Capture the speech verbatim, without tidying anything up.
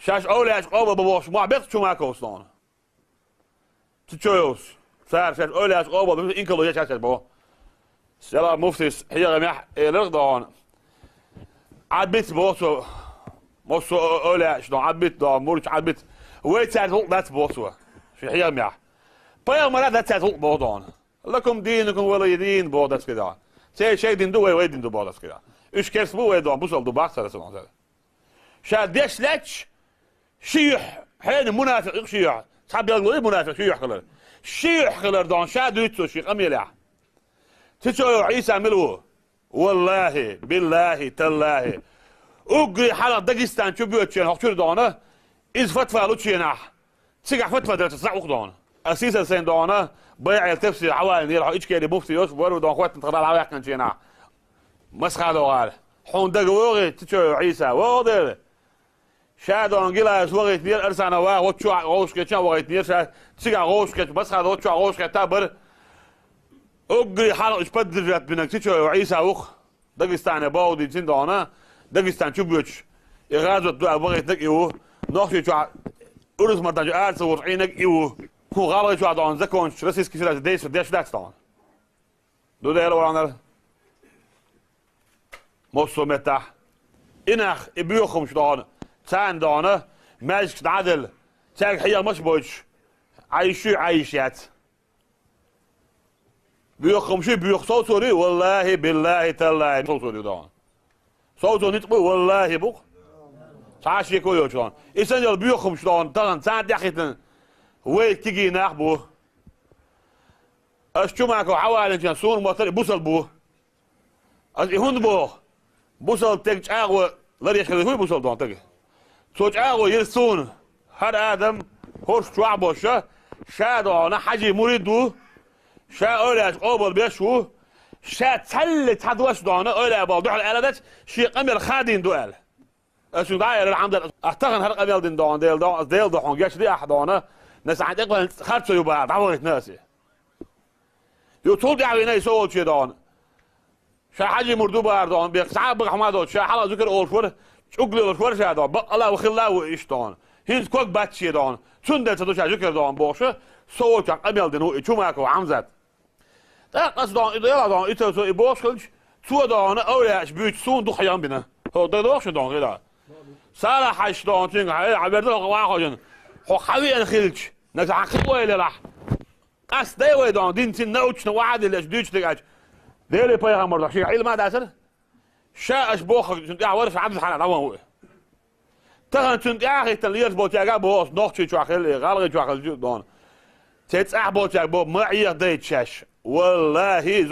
Шаьш овлияш къобал бан бохуш мохь бех Чумаковс дона. Цу чу йовс. Цара шаьш ойла яц, къобал бу инкало еш яц бо. Села муфтис хьегамехь элар дона. Ӏадбит бо цо. Мосо ойла яц дона, Ӏадбит дона, мурч Ӏадбит. Вай цаьрца гӀуллакх дац бо цо. Ши хьегамехь. Пайхамара дац цаьрца гӀуллакх бо дона. Лакум динукум валия дин бо дац кида. Цей шей дин ду, вай вай дин ду бо дац кида. Уьш керс бу вай дона, бусал ду бах цара сон. Ша деш лаьтташ, ши юьхь, хьенан мунафикъ ю ши юьхь. Цхьа белгало ю мунафикъ ши юьхь хилар. Ши юьхь хилар дона, ша дуьйцу цо шен къамелехь. Цу чу йо Ӏийса мила ву? Валлахи, биллахи, таллахи. Уггаре хьалха Дагестан чу боьдучу хенахь хӀокху чуьра дона, иза фатва лучу хенахь, цигахь фатва делча зӀа ух дона. Ас сийсара сайн дона, байӀел тепсир хьавалийнера хьо Ичкери муфти йоцу, вара дона хӀоттина тхара хьаваьккхинчу хенахь. Масхадо гӀала. Хьуна дага вогӀий, цу чу йо Ӏийса? ВогӀу дела. Ша дона гилайс вогӀийтинера, Арсанов ваха, вот чохь гӀовшкхеча вогӀийтинера, ша цигахь гӀовшкхеча, Масхадо вот чохь гӀовшкхетта бара. Уггаре хьалха уьш поддержать бинарг цу чу йо Ӏийса вух. Дагестане бовдийцина дона, Дагестан чу боьдуш. И гӀазот ду а вогӀийтинарг и ву. Нохчийчохь урус мартан чу ара ца вогӀуш Ӏийнарг и ву. ХӀун гӀалгӀайчохь дона закончаш Российский Федерация действовать деш дац дона. Ду дела ванар. Мосо меттахь. И нах, и боьхамаш дона. Царна дона, маьждигаш дӀаделла. Цаьрга хьехамаш бойтуш. Ӏайши, Ӏайш яц. Боьхамаш и боьха совцорий, валлахи, биллахи, таллахи, совцорий дона. Совцо ницкъ бу, валлахи, бу-кх. Цхьа а шеко йоцуш дона. И санна йолу боьхамаш дона, тахана царна тӀехӀиттина вай кегий нах бу. Ас Чумаков хьавалинчан суна моттар и бусал бу. Ас и хӀунда боху? Бусал тега чӀагӀо ларъеш хилла хуй бусал дона тега? Цо чӀагӀо йира суна. ХӀара адам хӀорш чохь а боша, ша дона хьажи мурид ву, ша ойла яц къобал беш ву, ша цхьалли цхьа дош дона, ойла а бала дуьхьал аьлла дац, шен къамел хадийна ду аьлла. Ас шуна дӀа а элира Хьамзат, ас тахана хӀара къамел дина дона, Дела дона, ас Дела ду хьуна гечдехьа дона, наса хьан тӀекъвелла харцо ю бара, дӀавахийтина аса. Ю цул тӀаьхьа вина и со волче дона. Ша хьажи мур ду бара дона, бех цхьа а бага хьама доцу, ша хьала зуькар олуш вара, чӀуг лелаш вара ша дона, баккъала а хилла а ву иштта дона. ХӀинца ког бац шен дона. Цундела ца ду ша зуькар дона бохуша, со волчохь къамел дина ву и Чумаков Хьамзат. ТӀаккха аса дона, и дела дона, и цо и бохуш хилча, цо дона, овлияаш буьйцу суна дукха хьехам бина. ХӀо, дагадогӀуш шу дона, хила. Сала хьаьжча дона, цуьнга, хьай, хьан верда хӀокху вахожан. Хьо хьан веана хилча, наса хьан кхин ойла елахь. Къаста дай вай дона, дин цин научно вахьа диллеш, дуьйцу дегача. Дели пайхамар доху, шен Ӏилма а дацара. Ша аша боху, цуьнан тӀехь вара, ша Ӏабдул хьана дӀаван ву. Тахана цуьнан тӀаьхьа хӀиттана лелаш болчаьрга а боху, нохчий чохь хилла, гӀалгӀий чохь хилла дона. Цей цӀахь болчаьрга боху, ма Ӏеха дайта шаьш. Валлахи,